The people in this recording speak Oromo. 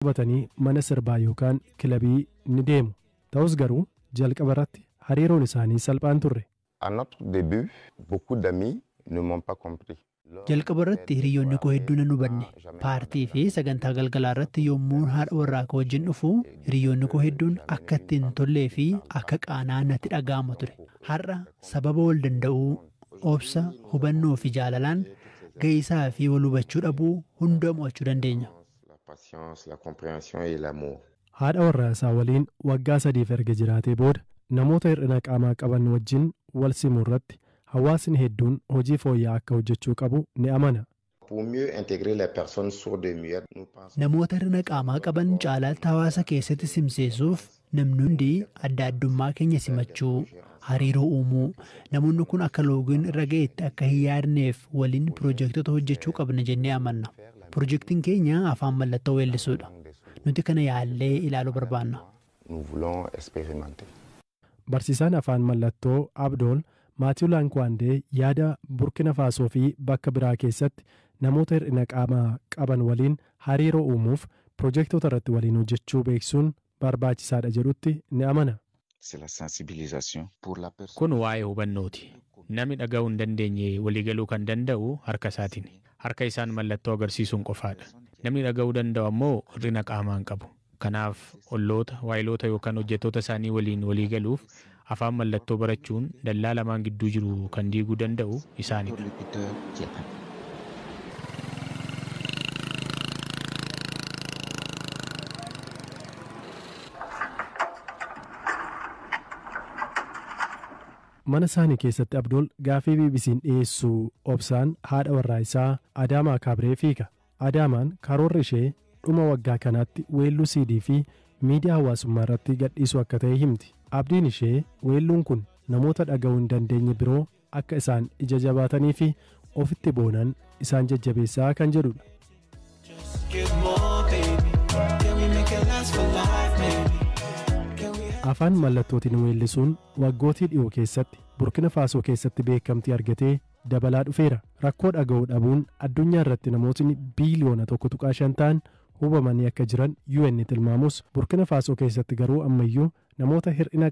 Hubatanii mana sirbaa yookaan kilabii ni deemu. Ta'us garuu jalqaba irratti hariiroon isaanii salphaan turre. À notre début, beaucoup d'amis ne m'ont pas compris. Jalqaba irratti hiriyoonni koo hedduun nan hubanne. Paartii fi sagantaa galgalaa irratti yommuu haadha warraa koo wajjin dhufu, hiriyoonni koo hedduun akka itti hin tollee fi akka qaanaa natti dhaga'ama ture. Har'a sababa wal danda'uu, obsa, hubannoo fi jaalalaan ga'isaa fi wal hubachuu dhabuu hunda mo'achuu dandeenya. La patience, la compréhension et l'amour. Haadha warraa isaa waliin waggaa 3f erga jiraatee booda, namoota hir'ina qaamaa qaban wajjin wal simuu irratti hawaasni hedduun hojii fooyya'aa akka hojjechuu qabu ni amana. Pour mieux intégrer les personnes sourdes et muettes, nous pensons Namoota hir'ina qaamaa qaban caalaatti hawaasa keessatti simsiisuuf, namni hundi adda addummaa keenya simachuu, hariiroo uumuu, namoonni kun akka loogiin irra ga'etti akka hin yaadneef waliin piroojektota hojjechuu qabna jennee amanna. Piroojeektiin keenya afaan mallattoo weellisuudha. Nuti kana yaallee ilaaluu barbaanna. Nous voulons expérimenter. Barsiisaan afaan mallattoo Abdool Maatiiw Laankwaandee yaada Burkina Faasoo fi bakka biraa keessatti namoota hir'ina qaamaa qaban waliin hariiroo uumuuf piroojektota irratti waliin hojjechuu beeksisuun barbaachisaadha jedhutti ni amana. C'est la sensibilisation pour la personne. Kun waa'ee hubannooti. Namni dhaga'uu hin dandeenye waliigaluu kan danda'u harka isaatiin. Harka isaan mallattoo agarsiisuun qofaadha. Namni dhaga'uu danda'u ammoo hir'ina qaamaa hin qabu. Kanaaf olloota, waayiloota yookaan hojjettoota isaanii waliin waliigaluuf afaan mallattoo barachuun dallaa lamaan gidduu jiru kan diiguu danda'u isaanidha. Interlocuteur jedhama. Mana isaanii keessatti Abdool gaafii BBC'n dhiyeessu obsaan haadha warraa isaa Adaamaa Kaabiree fiiga. Adaamaan karoorri ishee dhuma waggaa kanaatti weelluu CD fi miidiyaa hawaasummaa irratti gadhiisuu akka ta'e himti. Abdiin ishee weelluun kun namoota dhaga'uu hin dandeenye biroo akka isaan ija jabaatanii fi ofitti boonan isaan jajjabeessaa kan jedhudha. Get more, baby. Can we make it last for life, maybe? Can we Afaan mallattootiin weellisuun waggootii dhiyoo keessatti Burkina Faasoo keessatti beekamtii argatee dabalaa dhufeera. Rakkoo dhaga'uu dhabuun addunyaa irratti namootni biiliyoona 1.5 ta'an hubamanii akka jiran UN tilmaamus, Burkina Faasoo keessatti garuu ammayyuu namoota hir'ina